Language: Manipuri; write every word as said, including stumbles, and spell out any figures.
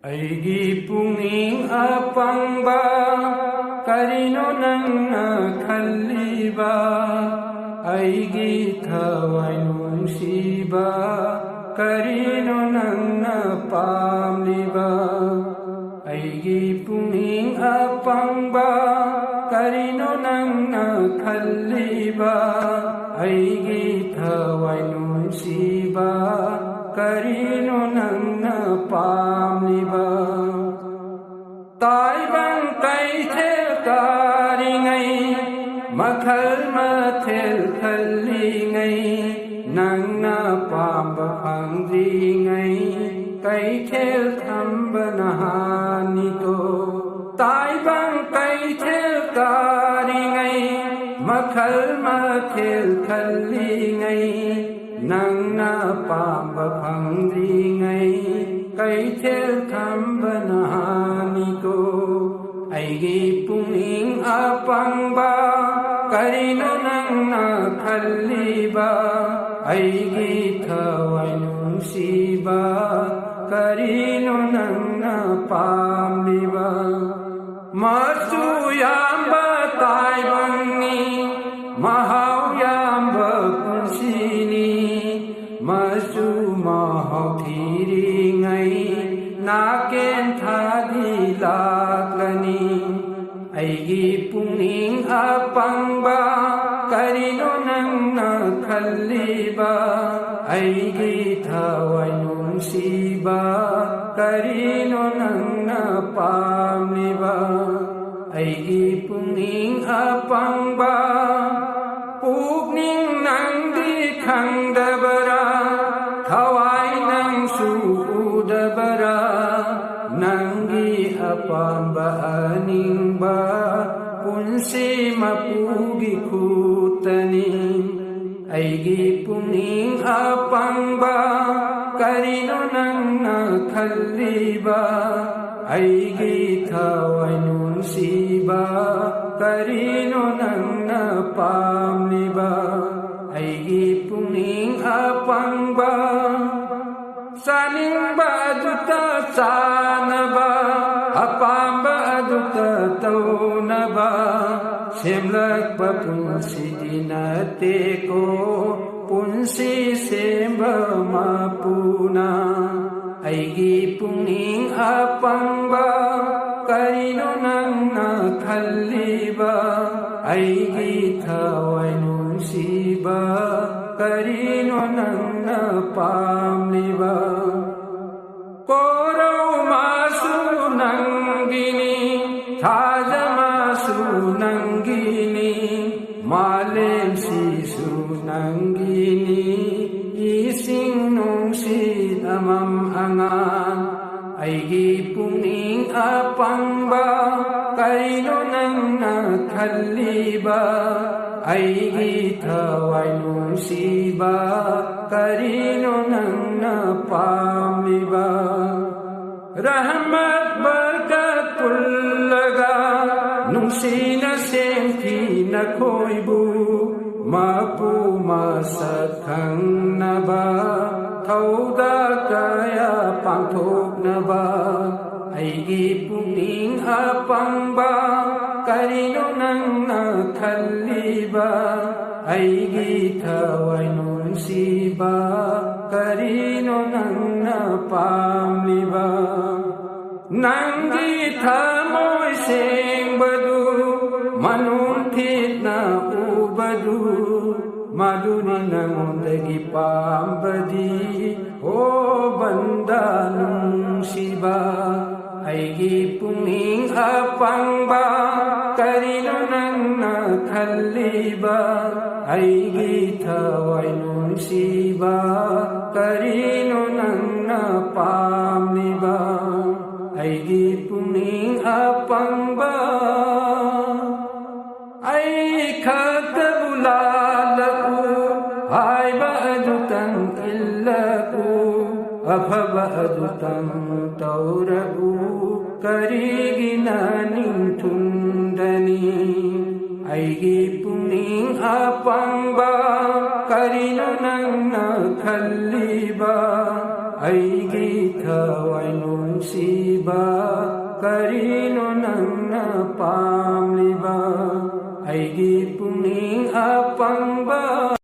ꯑꯩꯒꯤ ꯄꯨꯛꯅꯤꯡ ꯑꯄꯪꯕ, ꯀꯔꯤꯅꯣ ꯅꯪꯅ ꯈꯜꯂꯤꯕ? ꯑꯩꯒꯤ ꯊꯋꯥꯏ ꯅꯨꯡꯁꯤꯕ, ꯀꯔꯤꯅꯣ ꯅꯪꯅ ꯄꯥꯝꯂꯤꯕ? ꯑꯩꯒꯤ ꯄꯨꯛꯅꯤꯡ ꯑꯄꯪꯕ, ꯀꯔꯤꯅꯣ ꯅꯪꯅ ꯈꯜꯂꯤꯕ? ꯑꯩꯒꯤ ꯊꯋꯥꯏ ꯅꯨꯡꯁꯤꯕ, ꯀꯔꯤꯅꯣ ꯅꯪꯅ ꯄꯥꯝꯂꯤꯕ? ꯇꯥꯏꯕꯪ ꯀꯩꯊꯦꯜ ꯀꯥꯔꯤꯉꯩ, ꯃꯈꯜ ꯃꯊꯦꯜ ꯈꯜꯂꯤꯉꯩ, ꯅꯪꯅ ꯄꯥꯝꯕ ꯐꯪꯗ꯭ꯔꯤꯉꯩ, ꯀꯩꯊꯦꯜ ꯊꯝꯕ ꯅꯍꯥꯟꯅꯤꯀꯣ꯫ ꯇꯥꯏꯕꯪ ꯀꯩꯊꯦꯜ ꯀꯥꯔꯤꯉꯩ, ꯃꯈꯜ ꯃꯊꯦꯜ ꯈꯜꯂꯤꯉꯩ, ꯅꯪꯅ ꯄꯥꯝꯕ ꯐꯪꯗ꯭ꯔꯤꯉꯩ, ꯀꯩꯊꯦꯜ ꯊꯝꯕ ꯅꯍꯥꯟꯅꯤꯀꯣ꯫ ꯑꯩꯒꯤ ꯄꯨꯛꯅꯤꯡ ꯑꯄꯪꯕ, ꯀꯔꯤꯅꯣ ꯅꯪꯅ ꯈꯜꯂꯤꯕ? ꯑꯩꯒꯤ ꯊꯋꯥꯏ ꯅꯨꯡꯁꯤꯕ, ꯀꯔꯤꯅꯣ ꯅꯪꯅ ꯄꯥꯝꯂꯤꯕ? ꯃꯆꯨ ꯌꯥꯝꯕ ꯇꯥꯏꯕꯪꯅꯤ, ꯃꯍꯥꯎ ꯌꯥꯝꯕ ꯄꯨꯟꯁꯤꯅꯤ꯫ ꯃꯆꯨ ꯃꯍꯥꯎ ꯊꯤꯔꯤꯉꯩ, ꯅꯥꯀꯦꯟ ꯊꯥꯗꯤ ꯂꯥꯛꯂꯅꯤ꯫ ꯑꯩꯒꯤ ꯄꯨꯛꯅꯤꯡ ꯑꯄꯪꯕ, ꯀꯔꯤꯅꯣ ꯅꯪꯅ ꯈꯜꯂꯤꯕ? ꯑꯩꯒꯤ ꯊꯋꯥꯏ ꯅꯨꯡꯁꯤꯕ, ꯀꯔꯤꯅꯣ ꯅꯪꯅ ꯄꯥꯝꯂꯤꯕ? ꯑꯩꯒꯤ ꯄꯨꯛꯅꯤꯡ ꯑꯄꯪꯕ, ꯄꯨꯛꯅꯤꯡ ꯅꯪꯗꯤ ꯈꯪꯗꯕꯔꯥ? ꯊꯋꯥꯏ ꯅꯪꯁꯨ ꯎꯗꯕꯔꯥ? ꯅꯪꯒꯤ ꯑꯄꯥꯝꯕ ꯑꯅꯤꯡꯕ, ꯄꯨꯟꯁꯤ ꯃꯄꯨꯒꯤ ꯈꯨꯠꯇꯅꯤ꯫ ꯑꯩꯒꯤ ꯄꯨꯛꯅꯤꯡ ꯑꯄꯪꯕ, ꯀꯔꯤꯅꯣ ꯅꯪꯅ ꯈꯜꯂꯤꯕ? ꯑꯩꯒꯤ ꯊꯋꯥꯏ ꯅꯨꯡꯁꯤꯕ, ꯀꯔꯤꯅꯣ ꯅꯪꯅ ꯄꯥꯝꯂꯤꯕ? ꯑꯩꯒꯤ ꯄꯨꯛꯅꯤꯡ ꯑꯄꯪꯕ, ꯆꯥꯅꯤꯡꯕ ꯑꯗꯨꯇ ꯆꯥꯅꯕ, ꯑꯄꯥꯝꯕ ꯑꯗꯨꯇ ꯇꯧꯅꯕ ꯁꯦꯝꯂꯛꯄ ꯄꯨꯟꯁꯤꯗꯤ ꯅꯠꯇꯦꯀꯣ, ꯄꯨꯟꯁꯤ ꯁꯦꯝꯕ ꯃꯄꯨꯅ꯫ ꯑꯩꯒꯤ ꯄꯨꯛꯅꯤꯡ ꯑꯄꯪꯕ, ꯀꯔꯤꯅꯣ ꯅꯪꯅ ꯈꯜꯂꯤꯕ? ꯑꯩꯒꯤ ꯊꯋꯥꯏ ꯅꯨꯡꯁꯤꯕ, ꯀꯔꯤꯅꯣ ꯅꯪꯅ ꯄꯥꯝꯂꯤꯕ? ꯀꯣꯔꯧ ꯃꯥꯁꯨ ꯅꯪꯒꯤꯅꯤ, ꯊꯥꯖ ꯃꯥꯁꯨ ꯅꯪꯒꯤꯅꯤ, ꯃꯥꯂꯦꯝꯁꯤꯁꯨ ꯅꯪꯒꯤꯅꯤ, ꯏꯁꯤꯡ ꯅꯨꯡꯁꯤꯠ ꯑꯃꯝ ꯑꯉꯥꯟ꯫ ꯑꯩꯒꯤ ꯄꯨꯛꯅꯤꯡ ꯑꯄꯪꯕ, ꯀꯔꯤꯅꯣ ꯅꯪꯅ ꯈꯜꯂꯤꯕ? ꯑꯩꯒꯤ ꯊꯋꯥꯏ ꯅꯨꯡꯁꯤꯕ, ꯀꯔꯤꯅꯣ ꯅꯪꯅ ꯄꯥꯝꯂꯤꯕ? ꯔꯍꯃꯠ ꯕꯔꯀꯠ ꯄꯨꯜꯂꯒ ꯅꯨꯡꯁꯤꯅ ꯁꯦꯝꯈꯤ ꯅꯈꯣꯏꯕꯨ꯫ ꯃꯄꯨ ꯃꯁꯛ ꯈꯪꯅꯕ ꯊꯧꯗꯥ ꯀꯌꯥ ꯄꯥꯡꯊꯣꯛꯅꯕ꯫ ꯑꯩꯒꯤ ꯄꯨꯛꯅꯤꯡ ꯑꯄꯪꯕ, ꯀꯔꯤꯅꯣ ꯅꯪꯅ ꯈꯜꯂꯤꯕ? ꯑꯩꯒꯤ ꯊꯋꯥꯏ ꯅꯨꯡꯁꯤꯕ, ꯀꯔꯤꯅꯣ ꯅꯪꯅ ꯄꯥꯝꯂꯤꯕ? ꯅꯪꯒꯤ ꯊꯃꯣꯏ ꯁꯦꯡꯕꯗꯨ, ꯃꯅꯨꯡ ꯊꯤꯠꯅ ꯎꯕꯗꯨ, ꯃꯗꯨꯅꯤ ꯅꯉꯣꯟꯗꯒꯤ ꯄꯥꯝꯕꯗꯤ꯫ ꯑꯣ ꯕꯟꯗꯥ ꯅꯨꯡꯁꯤꯕ, ꯑꯩꯒꯤ ꯄꯨꯛꯅꯤꯡ ꯑꯄꯪꯕ, ꯀꯔꯤꯅꯣ ꯅꯪꯅ ꯈꯜꯂꯤꯕ? ꯑꯩꯒꯤ ꯊꯋꯥꯏ ꯅꯨꯡꯁꯤꯕ, ꯀꯔꯤꯅꯣ ꯅꯪꯅ ꯄꯥꯝꯂꯤꯕ? ꯑꯩꯒꯤ ꯄꯨꯛꯅꯤꯡ ꯑꯄꯪꯕ, ꯑꯩ ꯈꯛꯇꯕꯨ ꯂꯥꯜꯂꯛꯎ, ꯍꯥꯏꯕ ꯑꯗꯨꯇꯪ ꯏꯜꯂꯛꯎ, ꯑꯐꯕ ꯑꯗꯨꯇꯪ ꯇꯧꯔꯛꯎ, ꯀꯔꯤꯒꯤꯅ ꯅꯤꯡꯊꯨꯡꯗꯅꯤ? ꯑꯩꯒꯤ ꯄꯨꯛꯅꯤꯡ ꯑꯄꯪꯕ, ꯀꯔꯤꯅꯣ ꯅꯪꯅ ꯈꯜꯂꯤꯕ? ꯑꯩꯒꯤ ꯊꯋꯥꯏ ꯅꯨꯡꯁꯤꯕ, ꯀꯔꯤꯅꯣ ꯅꯪꯅ ꯄꯥꯝꯂꯤꯕ? ꯑꯩꯒꯤ ꯄꯨꯛꯅꯤꯡ ꯑꯄꯪꯕ꯫